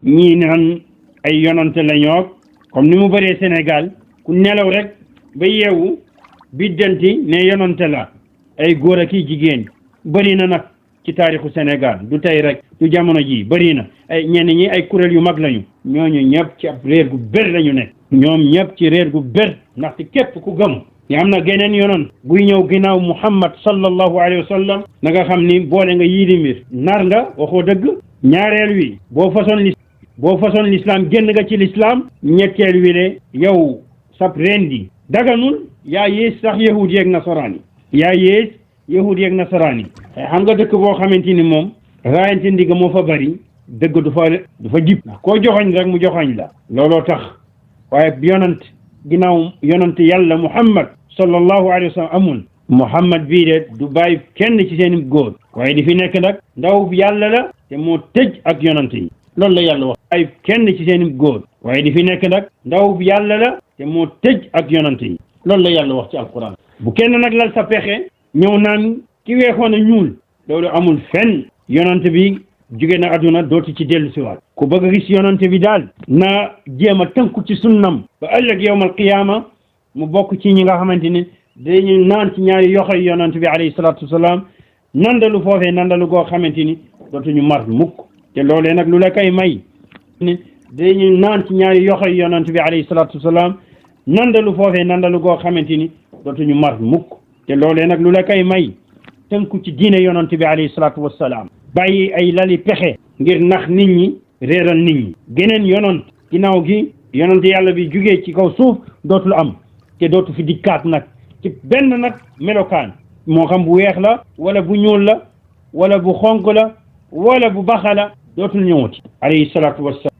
ñii naan ay yonante la ñoo comme ni mu bëree Sénégal ku nelaw rek ba yeewu biddanti ne yonante la ay góor ak i jigéen bëri na nag ci taarixu Sénégal du tey rek du jamono ji bëri na ay ñenn ñi ay kuréel yu mag lañu ñooñu ñëpp ci ab réer gu bër lañu nekk ñoom ñëpp ci réer gu bër ndaxte képp ku gëm ni am na geneen yonoon buy ñëw ginnaaw Muhammad sallallahu alayhi wa sallam na nga xam ni boole nga yii di mbir nar nga waxoo dëgg ñaareel wi boo façon l'islam génn nga ci l'islam ñetteel wi ne yow sab rendi daganul yaa yées sax yahud yeeg nasaraan yi yaa yées yahud yeeg nasaraan yi xam nga dëkk boo xamante ni moom raayante ndigg moo fa bari dëgg du fa jib koo joxoñ rek mu joxoñ la looloo tax waaye yonant ginnaaw yonant yàlla Muhammad sallallahu alayhi wa sallam amul Muhammad bii de du bàyyi kenn ci seen góor waaye di fi nekk nag ndaw yàlla la te moo tëj ak yonant yi loolu la yàlla wax ay kenn ci seen góor waaye di fi nekk nag ndaw yàlla la te moo tëj ak yonant yi loolu la yàlla wax ci alquran bu kenn nag lal sa pexe ñëw naan ki weexoon a ñuul loolu amul fenn yonant bi jóge na aduna dootu ci dellu siwaat ku bëgg a gis yonant bi daal na jéem a tënku ci sunnam ba ëllëg yawmal qiyaama mu bokk ci ñi nga xamante ni dañu naan ci ñaari yoxoy yonant bi alayhi salaatu wasalaam nandalu foofee nandalu goo xamante ni dootuñu mar mukk te loolee nag lu la koy may ni dañu naan ci ñaari yoxoy yonant bi alayhi salaatu wasalaam nandalu foofee nandalu goo xamante ni dootuñu mar mukk te loolee nag lu la koy may tënku ci diine yonant bi alayhi salaatu wasalaam bàyyi ay lali pexe ngir nax nit ñi réeral nit ñi geneen yonant ginnaaw gi yonant yàlla bi jugee ci kaw suuf dootul am te dootu fi dikkaat nag ci benn nag melokaan moo xam bu weex la wala bu ñuul la wala bu xonq la wala bu baxa la dootul ñëwati alayhi salaatu wasalaam